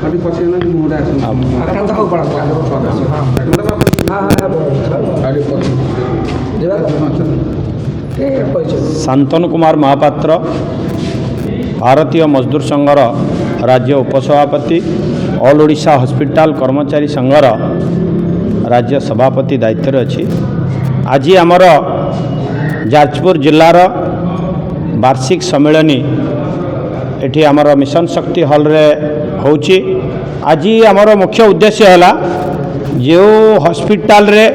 କାନ୍ଦ ହଉ ପଳାନ୍ତୁ। ହଁ, ଯିବା ତ ଟିକେ। ଶାନ୍ତନୁ କୁମାର ମହାପାତ୍ର, ଭାରତୀୟ ମଜଦୁର ସଂଘର ରାଜ୍ୟ ଉପସଭାପତି, ଅଲ୍ ଓଡ଼ିଶା ହସ୍ପିଟାଲ କର୍ମଚାରୀ ସଂଘର ରାଜ୍ୟ ସଭାପତି ଦାୟିତ୍ୱରେ ଅଛି। ଆଜି ଆମର ଯାଜପୁର ଜିଲ୍ଲାର ବାର୍ଷିକ ସମ୍ମିଳନୀ ଏଠି ଆମର ମିଶନ ଶକ୍ତି ହଲ୍ରେ ହେଉଛି। ଆଜି ଆମର ମୁଖ୍ୟ ଉଦ୍ଦେଶ୍ୟ ହେଲା, ଯେଉଁ ହସ୍ପିଟାଲରେ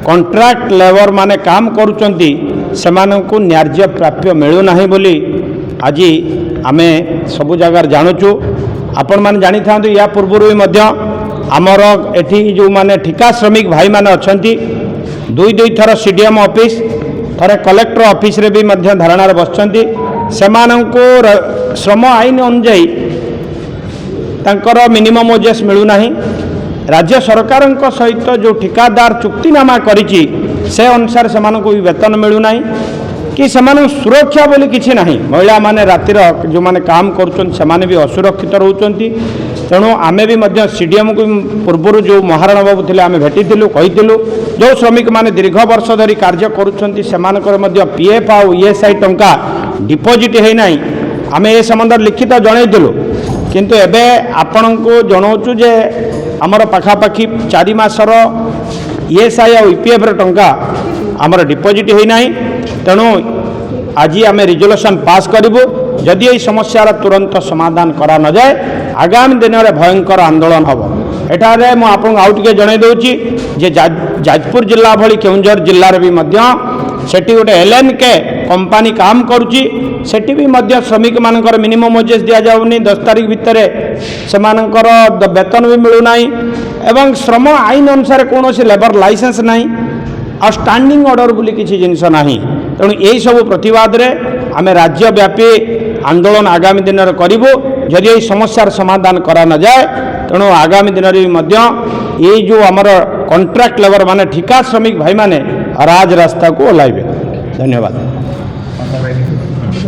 କଣ୍ଟ୍ରାକ୍ଟ ଲେବର ମାନେ କାମ କରୁଛନ୍ତି, ସେମାନଙ୍କୁ ନ୍ୟାଯ୍ୟ ପ୍ରାପ୍ୟ ମିଳୁନାହିଁ ବୋଲି ଆଜି ଆମେ ସବୁ ଜାଗାରେ ଜାଣୁଛୁ। ଆପଣମାନେ ଜାଣିଥାନ୍ତୁ, ୟା ପୂର୍ବରୁ ବି ମଧ୍ୟ ଆମର ଏଠି ଯେଉଁମାନେ ଠିକା ଶ୍ରମିକ ଭାଇମାନେ ଅଛନ୍ତି, ଦୁଇ ଦୁଇ ଥର ସିଡିଏମ୍ ଅଫିସ୍, ଥରେ କଲେକ୍ଟର ଅଫିସରେ ବି ମଧ୍ୟ ଧାରଣାରେ ବସିଛନ୍ତି। ସେମାନଙ୍କୁ ଶ୍ରମ ଆଇନ ଅନୁଯାୟୀ ତାଙ୍କର ମିନିମମ୍ ୱେଜେସ୍ ମିଳୁନାହିଁ। ରାଜ୍ୟ ସରକାରଙ୍କ ସହିତ ଯେଉଁ ଠିକାଦାର ଚୁକ୍ତିନାମା କରିଛି, ସେ ଅନୁସାରେ ସେମାନଙ୍କୁ ବି ବେତନ ମିଳୁନାହିଁ କି ସେମାନଙ୍କୁ ସୁରକ୍ଷା ବୋଲି କିଛି ନାହିଁ। ମହିଳାମାନେ ରାତିର ଯେଉଁମାନେ କାମ କରୁଛନ୍ତି, ସେମାନେ ବି ଅସୁରକ୍ଷିତ ରହୁଛନ୍ତି। ତେଣୁ ଆମେ ବି ମଧ୍ୟ ସିଡିଏମ୍କୁ ପୂର୍ବରୁ ଯେଉଁ ମହାରଣା ବାବୁ ଥିଲେ, ଆମେ ଭେଟିଥିଲୁ, କହିଥିଲୁ। ଯେଉଁ ଶ୍ରମିକମାନେ ଦୀର୍ଘ ବର୍ଷ ଧରି କାର୍ଯ୍ୟ କରୁଛନ୍ତି, ସେମାନଙ୍କର ମଧ୍ୟ ପିଏଫ୍ ଆଉ ଇଏସ୍ଆଇ ଟଙ୍କା ଡିପୋଜିଟ୍ ହୋଇନାହିଁ। ଆମେ ଏ ସମ୍ବନ୍ଧରେ ଲିଖିତ ଜଣାଇଥିଲୁ। କିନ୍ତୁ ଏବେ ଆପଣଙ୍କୁ ଜଣାଉଛୁ ଯେ ଆମର ପାଖାପାଖି 4 ମାସର ଇଏସ୍ଆଇ ଆଉ ଇପିଏଫ୍ର ଟଙ୍କା ଆମର ଡିପୋଜିଟ୍ ହୋଇନାହିଁ। ତେଣୁ ଆଜି ଆମେ ରିଜଲ୍ୟୁସନ୍ ପାସ୍ କରିବୁ। ଯଦି ଏହି ସମସ୍ୟାର ତୁରନ୍ତ ସମାଧାନ କରା ନଯାଏ, ଆଗାମୀ ଦିନରେ ଭୟଙ୍କର ଆନ୍ଦୋଳନ ହେବ। ଏଠାରେ ମୁଁ ଆପଣଙ୍କୁ ଆଉ ଟିକେ ଜଣାଇ ଦେଉଛି ଯେ ଯାଜପୁର ଜିଲ୍ଲା ଭଳି କେଉଁଝର ଜିଲ୍ଲାରେ ବି ମଧ୍ୟ ସେଠି ଗୋଟେ ଏଲ୍ଏନ୍ କେ କମ୍ପାନୀ କାମ କରୁଛି। ସେଠି ବି ମଧ୍ୟ ଶ୍ରମିକମାନଙ୍କର ମିନିମମ୍ ୱେଜେସ୍ ଦିଆଯାଉନି, 10 ତାରିଖ ଭିତରେ ସେମାନଙ୍କର ବେତନ ବି ମିଳୁନାହିଁ ଏବଂ ଶ୍ରମ ଆଇନ ଅନୁସାରେ କୌଣସି ଲେବର ଲାଇସେନ୍ସ ନାହିଁ ଆଉ ଷ୍ଟାଣ୍ଡିଂ ଅର୍ଡ଼ର ବୋଲି କିଛି ଜିନିଷ ନାହିଁ। ତେଣୁ ଏହିସବୁ ପ୍ରତିବାଦରେ ଆମେ ରାଜ୍ୟବ୍ୟାପୀ ଆନ୍ଦୋଳନ ଆଗାମୀ ଦିନରେ କରିବୁ, ଯଦି ଏହି ସମସ୍ୟାର ସମାଧାନ କରା ନଯାଏ। ତେଣୁ ଆଗାମୀ ଦିନରେ ବି ମଧ୍ୟ ଏଇ ଯେଉଁ ଆମର କଣ୍ଟ୍ରାକ୍ଟ ଲେବର ମାନେ, ଠିକା ଶ୍ରମିକ ଭାଇମାନେ ରାଜରାସ୍ତାକୁ ଓହ୍ଲାଇବେ। ଧନ୍ୟବାଦ।